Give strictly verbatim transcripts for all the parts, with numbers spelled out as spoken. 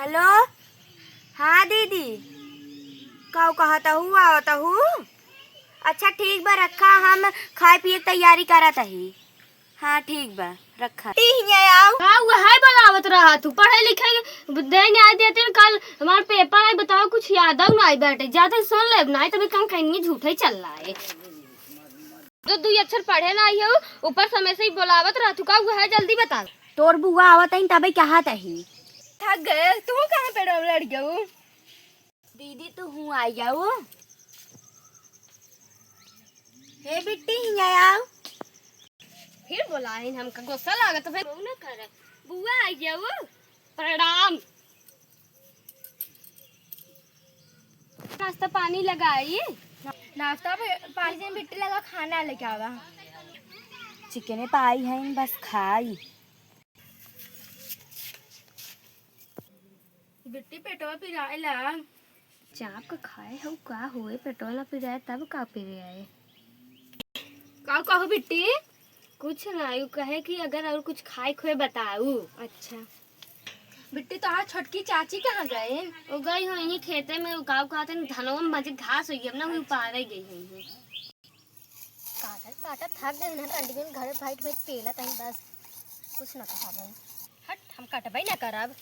हेलो, हाँ दीदी, काऊ कहत हू, आवत हू? अच्छा ठीक बा, रखा, हम खाए पिए के तैयारी करत हई। हाँ ठीक बा, रखा। ती हियाँ आऊ। हाँ, वहै बोलावत रहा तू, पढ़े लिखे दे न्याय देते न, कल हमार पेपर आई, बताओ कुछ यादव नाई बाटे, जाते सुन लेब, नाई तबे कम कहीं झूठे चल रहा है। तो दुई अक्षर पढ़े ना आई हो, ऊपर समय से ही बोलावत रह तू, का हुआ है, जल्दी बता। तोर बुआ आवत हईन, तबे कहत हई। थक गए, तू कहाँ पे लड़ गऊ? दीदी, तू हूँ आई जाऊ। हे बिट्टी, हियाँ आऊ। फिर बोलाइन हमका, गुस्सा लागत, फिर ना कर। बुआ आई जाऊ। प्रणाम। नाश्ता पानी लगाई। नाश्ता पे पानी से बिट्टी लगा, खाना लेके आवा। चिकने पाई है, बस खाई। बिट्टी पेटवा पिराए ला। चाप का खाए हऊ का होए, पेटवा ना पिराए तब का पिराए। का कहू बिट्टी? कुछ ना, यू कहे कि अगर और कुछ खाए खोए बताऊ। अच्छा। बिट्टी, तोहार छोटकी चाची कहाँ गए? वो गई हो यहीं खेते में, वो काऊ कहते हैं, धनवा में मजे घास होई, अब ना हुई, उपारे गई हुई है। काटत काटत थक गए ना, कंटिन्यू घर में बैठ बैठ पेलत हैं बस, कुछ ना कहा भाई। हट, हम कटबे ना करब।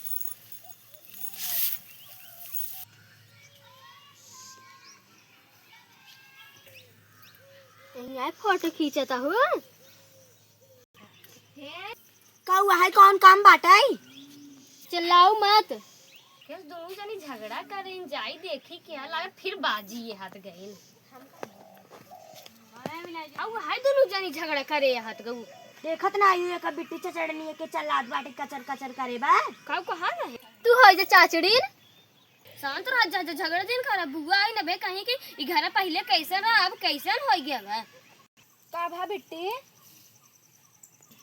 यहीं आए फोटो खींचता हो। का हुआ है, कौन काम बाटे? चिल्लाओ मत। केस दोनों जनी झगड़ा करें, जाई देखी क्या लागत, फिर बाजी ये हाथ गए। अब हाय दोनों जनी झगड़ा करे हाथ गऊ। देखत ना आयु एक बिट्टी चचड़नी के चलात बाटे कचर कचर करे बा। का कहा रहे? तू हो जे चाचड़ीन। शांत रह जा, जा झगड़ा जिन कर। बुआ आई न बे कहीं कि ई घर पहले कैसे रहा, अब कैसन हो गया बा। का भा बिट्टी?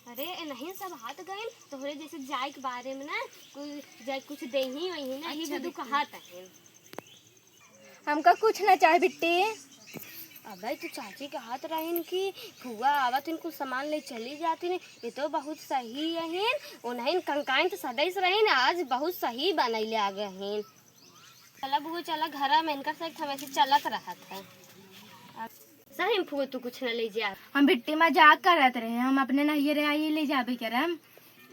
अरे, ए नहीं सब हाथ गइल, तोहरे जैसे जाए के बारे में ना, कोई जाए कुछ देही वही ना, यही अच्छा, दू बिट्टी। कहा तहन। हमका कुछ ना चाहे बिट्टी। अबे, तू चाची के हाथ रहिन कि फुआ आवत हिन, कुछ सामान ले चली जाती ने, ये तो बहुत सही रहिन, उन्हें कंकाइन तो सदैस रहिन, आज बहुत सही बनैले आ गए हैं। चला बुआ, चला घरा में, इनकर से एक ठो वैसे चलत रहत है। सही में फुआ, तू कुछ न ले जा। हम बिट्टी मजाक करत रहे, हम अपने नैहरे आई ले जाबे करम।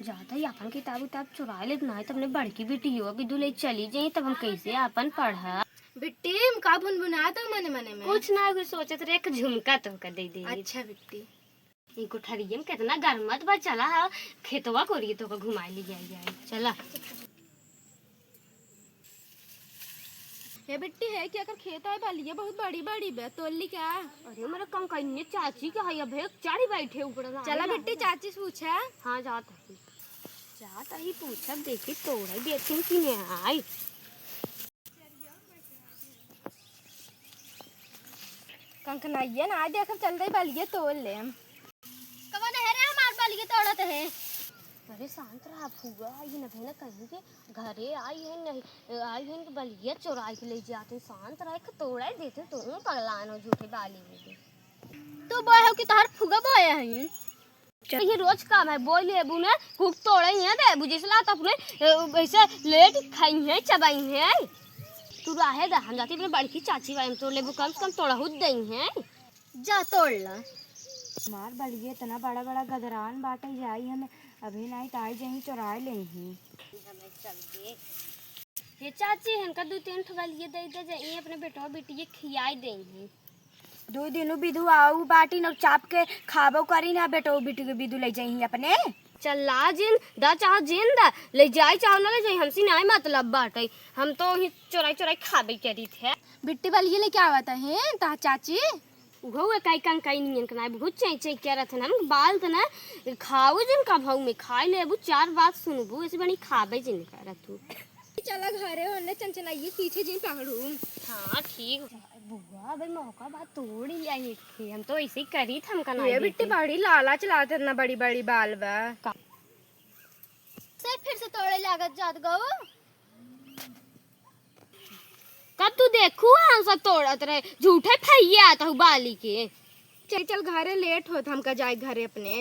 जाता ही अपन किताब उताब चुरा लेत, ना तो अपने बड़की बिटियो के दू ले चली जाई, तब हम कैसे अपन पढ़ब? बिट्टी, हम का भुनभुनात हो मने मने में? कुछ ना, कुछ सोचत रहे, एक झुमका तोहका दे दे। अच्छा बिट्टी। ई कोठरिया में कितना गरमत बा, चला हा खेतवा कोरिए तोहका घुमाए ले जाई जाई, चला। हे बिट्टी, है कि अगर खेत आए बाली, ये बहुत बड़ी बड़ी बे, तोड़ ली क्या? अरे, मेरे कंकैनिया चाची का है, अब एक चढ़ी बैठे ऊपर ना चला आए ना। बिट्टी, चाची से पूछा। हाँ, जात ही। जात ही पूछब, देखी तोड़े देथिन कि नहीं आई। कंकनाइया ना, देखब चल दे बलिया तोड़ ले हम। कवन है रे हमार बलिया तोड़त है? अरे शांत रहा फुआ, ये न भैया कहीं के घरे आई है नहीं, आई है कि बलिया चोराई के ले जाते, शांत रहा, एक तोड़े देते, तू पगलान हो झूठे बाली में। तू बोए हो कि तोहर फुआ बोए हैं? ये रोज काम है, बोल लेबू ने, खूब तोड़े ही है देबू, जैसे लागत अपने, ए, ऐसे लेट खाई है, चबाई है। तू रहे दे, हम जाती अपने बड़की चाची बाई में तोड़ लेबू, कम से कम तोड़हू दई है। जा तोड़ ला। मार बलिए इतना बड़ा बड़ा गदरान बाटे, जाई हमें अभी नहीं तो आई जाई चोराए ले ही। हे चाची, इनका दू तीन ठो बलिए दे दे, जाई अपने बेटवा बिटिया खियाई दे ही। दू दिनू बिधु आऊ बाटी न चाप के खाबो करी ना बेटो बिटू के बिधु ले जाई अपने। चल ला जिन दा चाहो जिन दा, ले जाई चाहो ना ले जाई, हमसे नाई मतलब बाटे। हम तो ही चोराई चोराई खाबे करी थे। बिट्टी बलिए लेके आवत है ता चाची। उहो काई कंकाई नियन के नाई बहुत चै चै करत है ना, बाल त ना खाओ जिन का भाऊ में खाई लेबू, चार बात सुनबू, ऐसे बनी खाबे जिन करत तू। चला घरे होने चनचनाइए पीछे जिन पकड़ू। हाँ ठीक। बुआ, अबे मौका बा, तोड़ ही लिया एक ठे। हम तो ऐसे ही करी था, हमका ना ये देती। बिट्टी बड़ी लालच लागत ना, बड़ी बड़ी बाल बा। का? से फिर से तोड़े लागत जात गऊ। कब तू देखू हम सब तोड़त रहे, झूठे फैया आता हूँ बाली के। चल चल घरे, लेट होत हमका जाए घरे अपने।